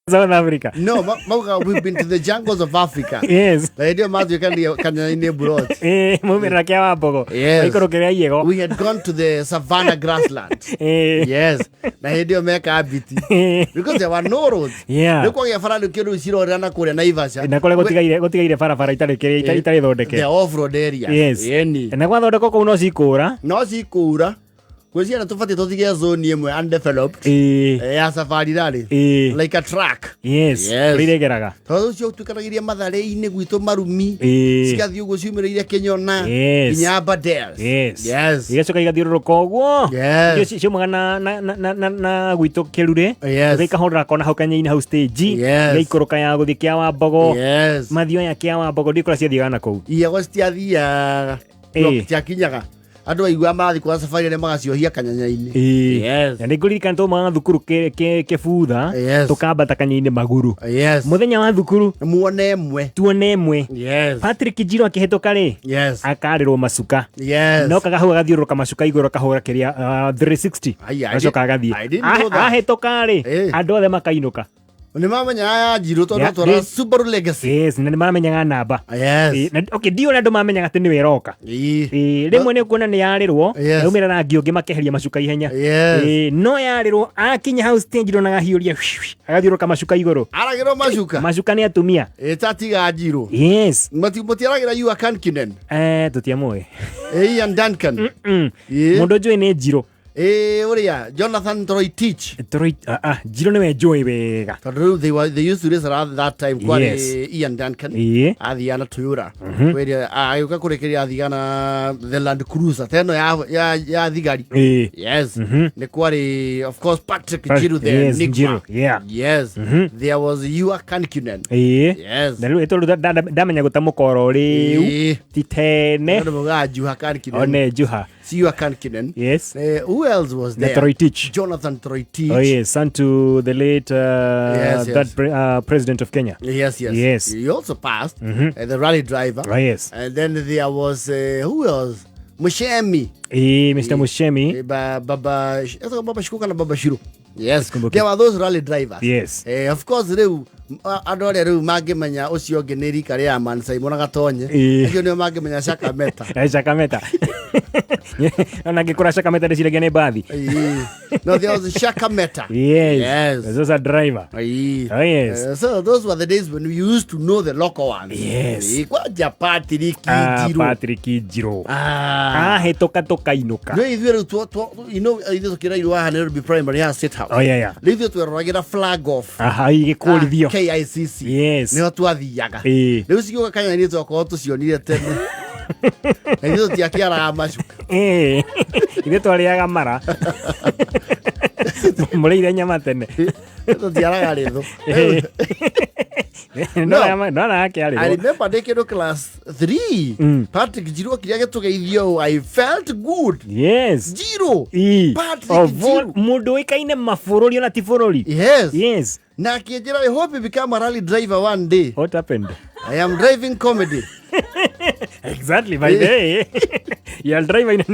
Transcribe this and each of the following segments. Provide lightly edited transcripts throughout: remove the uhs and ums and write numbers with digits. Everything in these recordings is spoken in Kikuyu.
South Africa. No, mauga we've been to the jungles of Africa. Yes. Na hĩndĩ ĩyo matuĩkanire kanyainĩ Brot. Maumĩrĩra kĩa Wambogo. Yes. Maikũrũkĩra Iyego. We had gone to the savannah grassland. Yes. Na hĩndĩ ĩyo meka biti. Because there were no roads. Rĩu kwagĩa bara rĩu kĩndũ cirorera na kũrĩa Naivasha. Na kũrĩa gũtigaire barabara itarĩ kĩrĩa itarĩ thondeke. The off-road area. Yes. Ĩni. Na gwathondekwo kũu no cikũra. No cikũura. Gwĩciria tũbatiĩ tũtige zone ĩmwe undeveloped. Ya safari rally. Like a track. Yes. Yes. Kũrĩa iregeraga. Tondũ ũcio ũtuĩkanagĩria matharĩ-inĩ gwitũ marumi. Cigathiĩ ũguo ciumĩrĩire Kĩnyona. Nginya Aberdares. Yes. Yes. Igacoka igathiũrũrũka ũguo. Yes. Icio ciumaga na gwitũ Kĩrure. Yes. Igaikahũrĩra kona hau kanya-inĩ hau stage. Yes. Igaikũrũka ya gũthiĩ kĩa Wambogo. Yes. Mathioya kĩa Wambogo ndiũĩ kũrĩa ciathiaga na kũu. Iyego citiathiaga. Citiakinyaga. Andũ aigua marathiĩ kwa safari arĩa magaciohia kanyanya-inĩ. Yes. Na nĩngũririkana twaumaga thukuru kĩbutha. Yes. Tũkambata kanya-inĩ maguru. Yes. Mũthenya wa thukuru. Muone ĩmwe. Tuone ĩmwe. Yes. Patrick Njiro akĩhĩtũka rĩ. Yes. Akarĩrwo macuka. Yes. No kaga hau agathiũrũrũka macuka igũrũ akahũra kĩrĩa 360. Ai, I Agacoka agathiĩ. I didn't know that. Ahĩtũka rĩ, andũ othe makainũka. Nĩ mamenyaga ya Njirũ tondũ Yeah, twara Subaru Legacy. Yes, na nĩ maramenyaga namba. Yes. Na, okay, ndiũĩ ũrĩa andũ mamenyaga atĩ nĩwe ĩroka. Rĩmwe nĩ ũkuona nĩ yarĩrwo, Yes. yaumĩra rangi ũngĩ makeheria macuka ihenya. Yes. No yarĩrwo akinya hau stage ndonaga hiũria agathiũrũrũka macuka igũrũ. Aragĩrwo macuka. Macuka nĩ atumia. Tatiga Njirũ. Yes. Mũtiaragĩra Yua Kankinen. Tũtiamũĩ. Ian Duncan. Mũndũ njũĩ nĩ Njirũ. Ũrĩa Jonathan Toroitich. Njirũ nĩwe njũĩ wega. Tondũ rĩu they used to race around that time kwarĩ Yes. Ian Duncan. Athiaga na Toyota. Kwĩrĩa agĩũka kũrĩkĩria athiaga na the Land Cruiser ta ĩno ya thigari. Yes. Nĩ kwarĩ of course Patrick Njiru the Yes, Enigma. Njiru, yeah. Yes. There was Yua Kankinen. Yes. Na rĩu ĩtondũ ndamenya gũtamũka oro rĩu. Ti tene. Andũ maugaga Juha Kankinen. One Juha. Siwa Kankinen. Yes. Who else was Na there? Toroitich. Jonathan Toroitich. Oh yes, son to the late Yes, yes. that president of Kenya. Yes, yes. Yes. He also passed. The rally driver. Oh yes. And then there was who else? Mushemi. Mr. Mushemi. Baba, Baba Shikuka na Baba Shiro. Yes. Sikumbuki. There were those rally drivers. Yes. Of course rĩu andũ arĩa rĩu mangĩmenya ũcio ũngĩ nĩ rika rĩa Man Simon Gatonye. Acio nĩo mangĩmenya Shakameta. Shakameta. Ona ngĩkũra Shakameta ndĩciragia nĩ mbathi. No, there was Shakameta. Yes. Yes. Those are driver. Oh, yes. So those were the days when we used to know the local ones. Yes. Kwanja Patrick Njiru. Patrick Njiru. Ahĩtũka tũkainũka. No ithuĩ rĩu you know, ithuĩ tũkĩrairwo haha Nairobi Primary ya State House. Oh, yeah, yeah. Rĩu ithuĩ tweroragĩra flag off. Aha, igĩkũrithio. KICC. Yes. Nĩho twathiaga. Rĩu cigĩũka kanya-inĩ twakorwo tũcionire tene. Na ithuĩ tũtiakĩaraga macuka. Ithuĩ twarĩaga mara. Mũrĩire nyama tene. Tũtiaraga rĩthũ. No, no, no, I remember ndĩ kĩndũ class 3. Patrick Njiru okire agĩtũgeithia ũũ. I felt good. Yes. Njiru. Patrick Of Njiru. mũndũ ũĩkaine mabũrũri ona ti bũrũri. Yes. Yes. Na akĩnjĩra, I hope you become a rally driver one day. What happened? I am driving comedy. Exactly, by the way. You are driving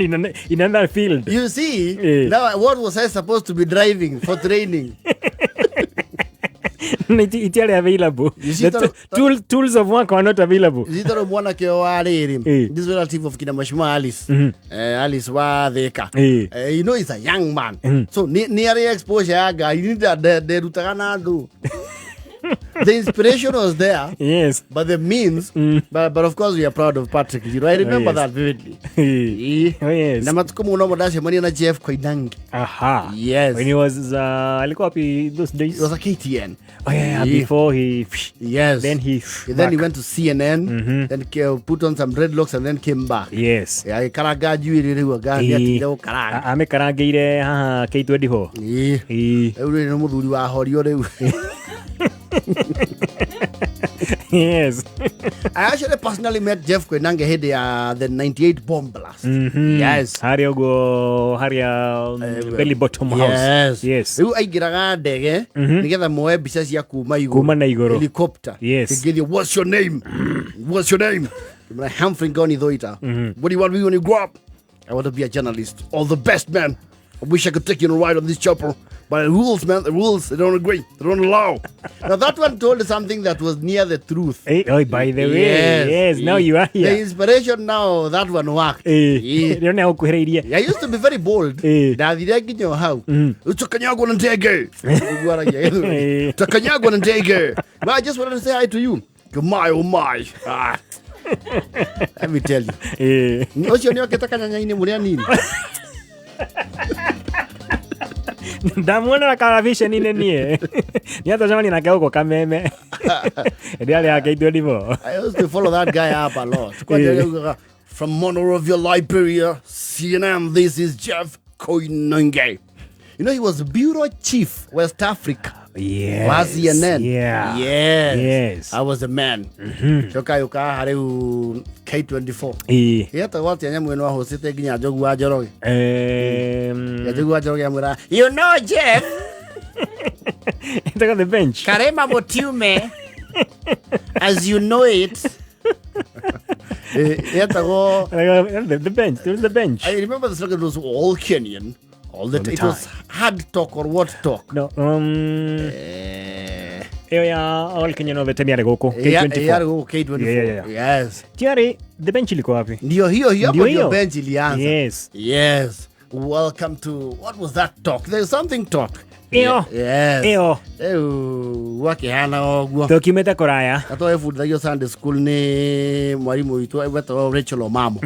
in another field. You see, now what was I supposed to be driving for training? Itiarĩ available. You see, The tools of work were not available. Zitaro mwanake wa rĩrĩ. This relative of kina Mheshimiwa Alice. Alice wa Thika. You know he's a young man. So ni arĩ exposure ya ngari ni nderutaga na andũ. The inspiration was there. Yes. But the means, but of course we are proud of Patrick Njiru. I remember Yes. that vividly. Oh, yes. Na matuko muno mo ndacemania na Jeff Koinange. Aha. Yes. When he was alikuwa wapi those days? He was a KTN. Oh yeah, yeah, before he Yes. Then he Then he back. went to CNN, then put on some dreadlocks and then came back. Yes. Yeah, karanga njuĩrĩ rĩu anga nĩ atigire gũkaranga. Amĩkarangĩire haha K24. Rĩu rĩrĩ nĩ mũthuri wa horio rĩu. Yes. I actually personally met Jeff Koinange hĩndĩ ya the 98 bomb blast. Yes. Harĩa ũguo harĩa Belly Bottom House. Yes. Yes. Rĩu aingĩraga ndege nĩgetha moe mbica cia kuma igũrũ. Kuma na igũrũ. Helicopter. Yes. Ĩngĩthiĩ, what's your name? What's your name? Ngĩmwĩra, Humphrey Ngoni Thoita. What do you want to be when you grow up? I want to be a journalist. All the best, man. I wish I could take you on a ride on this chopper. But the rules, man, the rules, they don't agree. They don't allow. Now, that one told something that was near the truth. Eh, oh, by the way, yes, now you are The here. inspiration now, that one worked. Eh, Yeah. rĩo nĩ agũkuhĩrĩirie. I used to be very bold. Eh. Ndathire nginya o hau. Utakanyagwo na ndege. Ũguaragia gĩthũri. Eh. Utakanyagwo na ndege. But I just wanted to say hi to you. My, oh my. Ah. Let me tell you. Eh. Ũcio nĩ okĩte kanyanya-inĩ mũrĩa nini. Ndamuona na karaviceni-inĩ niĩ. Nĩ atũcemania nake gũkũ Kameme. Ĩndĩ arĩ yake K24. I used to follow that guy up a lot. Kwanja yaugaga, "From Monrovia, Liberia, CNN, this is Jeff Koinange." You know, he was bureau chief, West Africa. Yes. Wa CNN. Yeah. Yes. Yes. I was a man. Coka yũka haha rĩu K24. Ĩĩ. Yetagwo atĩa nyamũ ĩno ahũcĩte nginya Njogu wa Njoroge? Ya Njogu wa Njoroge amwĩra, "You know, Jeff, Ĩtagwo The Bench. Karema Mũtiume, as you know it." Yetagwo The Bench. There was The Bench. I remember the slogan was all Kenyan. All the, All the it was hard talk or what talk. No, ĩyo ya All Kenyan All the Time yarĩ gũkũ K24. Yarĩ gũkũ K24. Yeah. Yes. Tiarĩ The Bench ilikuwa wapi? Ndio hiyo hiyo hapo Ndio ndio hiyo. bench ilianza. Yes. Yes. Welcome to what was that talk? There's something talk. Ĩyo. Yes. Ĩyo. Rĩu gwakĩhana ũguo. Tũkiumĩte kũraya. Na twebundithagio Sunday school nĩ mwarimũ witũ wetagwo Rachel Omamo.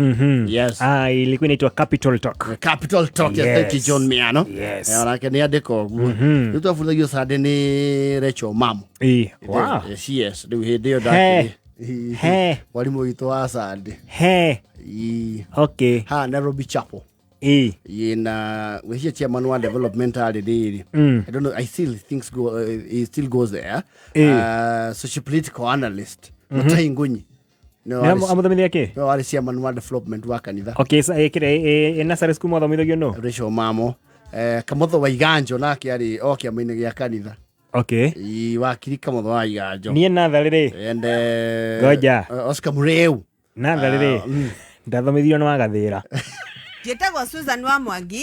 Yes. Ah, ilikuwa inaitwa Capital Talk. Capital Talk, yes, thank you Yes. John Miano. Yes. Onake nĩ andĩka ũguo. Rĩu twabundithagio Sunday nĩ Rachel Omamo. Ĩĩ. Wow. Yes, rĩu hĩndĩ ĩyo He. ndakĩrĩ. He. Mwarimũ witũ wa Sunday. He. Ii. Okay. Ha Nairobi Chapel. Ĩĩ. Yina wĩcie chairman wa development arĩ rĩrĩ. I don't know, I still thinks go, he still goes there. Socio political analyst. Mutahi Ngunyi. No, Nĩ amũthomithia kĩ? no arĩ chairman wa development wa kanitha. Okay, sa ĩkĩrĩ ĩ nursery school mwathomithagio no? Rachel Mamo. Kamotho wa Iganjo nake arĩ o kĩama-inĩ gĩa kanitha. Okay. Ii, wakiri Kamotho wa Iganjo. Niĩ natharĩ rĩ. And Ngoja. Oscar Mureu. Natharĩ rĩ. Ndathomithirio nĩ wagathĩra. Njĩtagwo Susan wa Mwangi.